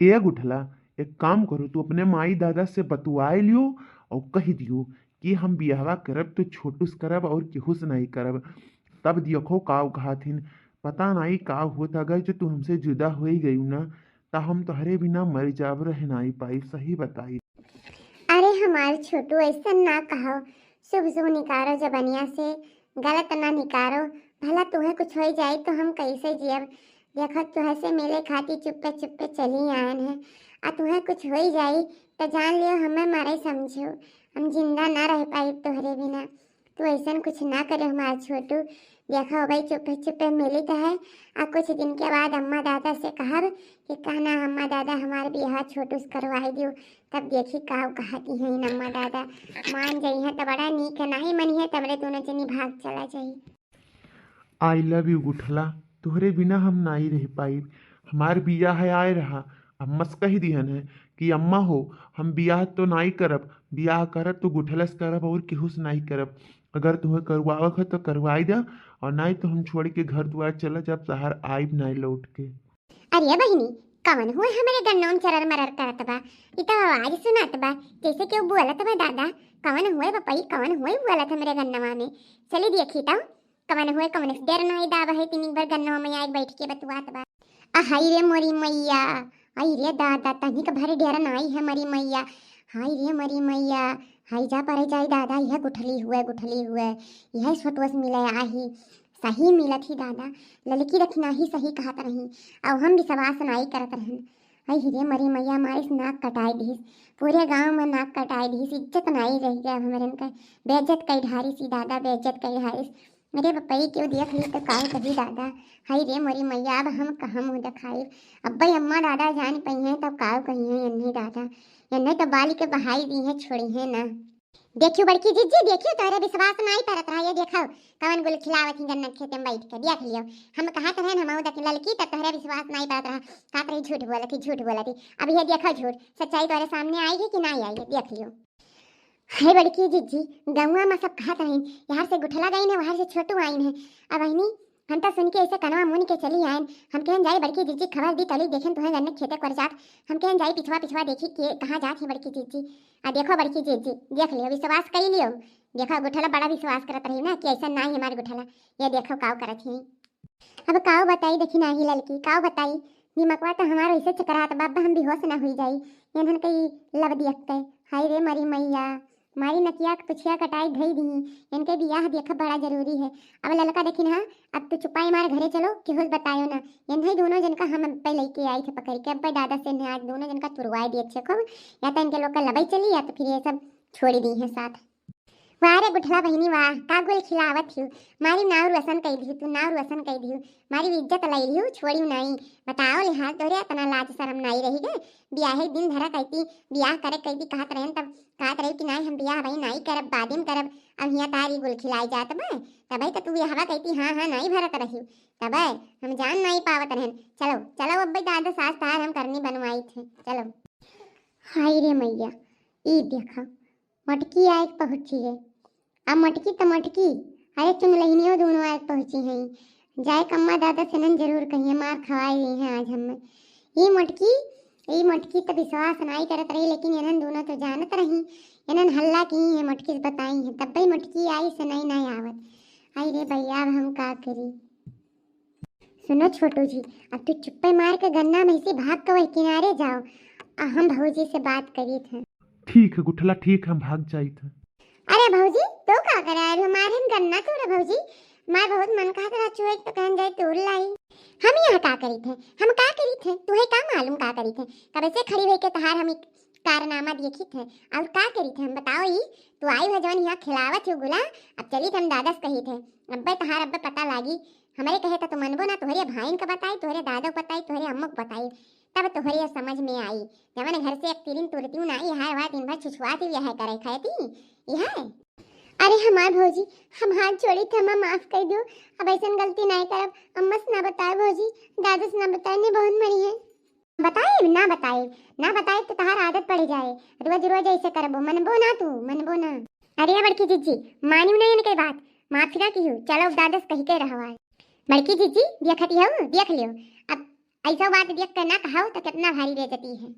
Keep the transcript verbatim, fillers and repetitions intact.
ए गुठला, एक काम करो, तू अपने माई दादा से बतुआए लियो और कह दियो कि हम बियाहवा करब तो छोटू से करब और केहू से नहीं करब। तब देखो का कहत हिन, पता नहीं का होत, अगर जो तू हमसे जुदा हो ही गई ना, त हम तोहरे बिना मर जाब, रह नहीं पाई, सही बताई। अरे हमार छोटू, ऐसा ना कहो, शुभ शुभ निकारो जबनिया से, गलत ना निकारो। भला तुहे कुछ हो जाए तो हम कैसे जियब? देखो, तुहे से मिले खातिर चुप्पे चुप्पे चली आयन है, आ तुहे कुछ हो जाए तो जान लियो हमें मरे समझो, हम जिंदा ना रह पाई तोहरे बिना। तू ऐसन कुछ ना करे हमार छोटू। देखो भाई, चुप्पे चुप्पे मिलित है, आ कुछ दिन के बाद अम्मा दादा से कहब कि कहना अम्मा दादा हमार बियाह छोटू से करवाई दियो। तब देखी का कहती हैं अम्मा दादा, मान जाई हैं तो बड़ा नीक है, नहीं मनी है तबरे दोनों जनी भाग चला जाई। I love you गुठला, तोहरे बिना हम नाई रह पाइब। हमार बियाह आए रहा, अम्मा से कह दिहन है कि अम्मा हो, हम बियाह तो नाई करब, बियाह करब तो गुठला से करब और केहू से नाई करब। अगर तुम्हें करवावक है तो करवाई दे, और नाई तो हम छोड़ के घर दुआर चला जाब, शहर आइब नाई लौट के। अरे बहिनी, कवन हुए हमरे गन्नवा में चरर मरर करत बा? ई तो आवाज सुनात बा, जैसे केहू बोलत बा दादा। कवन हुए बपई, कवन हुए बोलत हमरे गन्नवा में? चली देखी तो, कवन हुए, कवन से डर नाई दाब है, तीन बार गन्नवा में आके बैठ के बतुआत बा। आ हाय रे मोरी मैया, हाय रे दादा, तनिक भर डर नाई है मरी मैया। हाय रे मरी मैया, हाय जा परे जाई दादा, यह गुठली हुए, गुठली हुए, यह सोटवस मिले आही। सही मिलत ही दादा, ललकी रखना ही सही कहत रही, अब हम विश्वास नाई करत रहन। आई रे मरी मैया, मारिस नाक कटाई दिहिस, पूरे गांव में नाक कटाई दिहिस, इज्जत नाई रह गया हमरन का, बेइज्जत कई ढारिस ई दादा, बेइज्जत कई ढारिस। अरे बपई, केहू देख ली तो काहे कही दादा, हाय रे मरी मैया, अब हम कहाँ मुँह देखाई? अब्बे अम्मा दादा जान पई हैं तब काहे कही हैं, एन्ने दादा, एन्ने तो बाली के बहाई दी हैं, छोड़ी हैं ना। देखियो बड़की जिज्जी, देखियो, तोहरे विश्वास नाई परत रहा। ये देखो, कवन गुल खिलावत ही गन्ना खेते में बैठ के, देख लियो। हम कहत रहन, हम देख ललकी, तब तोहरे विश्वास नाई परत रहा। कहत रही, "झूठ बोलत ही, झूठ बोलत ही।" अब ये देखो झूठ, सच्चाई तोहरे सामने आई है कि नाई आई है, देख लियो। हे बड़की जिज्जी, गौवा में सब कहत रही, यहाँ से गुठला गई है, वहाँ से छोटू आई है। अब अहनी हम तो सुन के ऐसे कनवा मुन के चली आयन। हम कहन जाई बड़की जिज्जी खबर दी तली, देखेन तुहे गन्ने खेते कर जात। हम कहन जाई पिछवा पिछवा देखी के कहाँ जात ही बड़की जिज्जी। आ देखो बड़की जिज्जी, देख लियो, विश्वास कई लियो। देखो गुठला बड़ा विश्वास करत रही ना कि ऐसा ना ही हमार गुठला। ये देखो काव करत ही। अब काव बताई, देखी नाही ललकी, काव बताई। दिमकवा तो हमार ऐसे चकरात बा, अब हम बेहोश ना हुई जाई। एनहन कई लब दियक के, हाय रे मरी मैया। मारी नकिया के पुछिया कटाई धई दी। इनके बियाह देखब बड़ा जरूरी है। अब ललका देखिन हा, अब तू चुपाई मार घरे चलो, केहू से बतायो ना। इन्हें दोनों जन का हम अब्बे लेके आई थे पकड़ के, अब्बे दादा से इन्हें आज दोनों जन का तुरवाए दिए छे खूब, या तो इनके लोग का लबई चली या तो फिर ये सब छोड़ी दी है साथ। वाह रे गुठला बहिनी वाह, का गुल खिलावत हियो, मारी नाव रोशन कई दियो तू, नाव रोशन कई दियो, मारी इज्जत लाई लियो, छोड़ी नाई। बताओ लिहाज तोरे इतना लाज शरम नाई रही गे, बियाहे दिन धरा कहती, बियाह करे कहती कहत रहन तब कहत रही कि नाई हम बियाह भाई नाई करब, बादिम करब। अब हियाँ तारी गुल खिलाई जात बा, तबे तो तू बियाहवा कहती हाँ हाँ नाई भरत रही, तबे हम जान नाई पावत रहन। चलो चलो अब दादा सास तार हम करनी बनवाई थे, चलो। हाय रे मैया, ई देखा मटकी आए पहुँची है। अब मटकी त मटकी, अरे चुंगलहिनियो दोनों आए पहुँची हैं। जाए कम्मा दादा से नन जरूर कहिए, मार खवाई गई हैं आज हमें। ई मटकी, ई मटकी त विश्वास नाई करत रही, लेकिन इन्हन दोनों तो जानत रही। इन्हन हल्ला की है, मटकी से बताई है, तब भी मटकी आई से नहीं, नहीं आवत। आई रे भैया, अब हम का करी? सुनो छोटू जी, अब तू चुप्पे मार के गन्ना में से भाग के वही किनारे जाओ, आ हम भौजी से बात करी थे। ठीक है गुठला, ठीक, हम भाग जाइत है। अरे भौजी, तू का करे आयल हो? मारे हम गन्ना तोड़े भौजी, मार बहुत मन कहत रहा चुए तो कहन जाए तोड़ लाई। हम यहाँ का करी थे, हम का करी थे, तुहे का मालूम का करी थे? कब से खड़ी हुई के तहार हम एक कारनामा देखी थे, और का करी थे हम बताओ? ई तू आई हो जवन यहाँ खिलावत हो गुला, अब चली थे हम दादस कही थे, अब्बे तहार अब्बे पता लागी। हमरे कहे त तू मनबो ना, तोहरे भाईन के बताई, तोहरे दादा के बताई, तोहरे अम्मा के बताई, तब तोहरे समझ में आई। जवन घर से एक तिरिन तुरती ना आई, हर बार दिन भर छुछुआती यह करे खाती, यह। अरे हमार भौजी, हम हाथ जोड़ी थे, हमें माफ कर दो, अब ऐसन गलती नहीं करब। अम्मा से ना बताए भौजी, दादा से ना बताए, नहीं बहुत मरी है। बताए ना बताए, ना बताए तो तहार आदत पड़ जाए, रोज रोज ऐसे करबो, मनबो ना तू, मनबो ना। अरे बड़की जिज्जी, मानियो ना इनके बात, माफी ना किहू, चलो दादस कही के रहवाए। बड़की जिज्जी, देखती हो, देख लियो, अब ऐसा बात देख के ना कहाओ तो कितना भारी बेइज्जती है।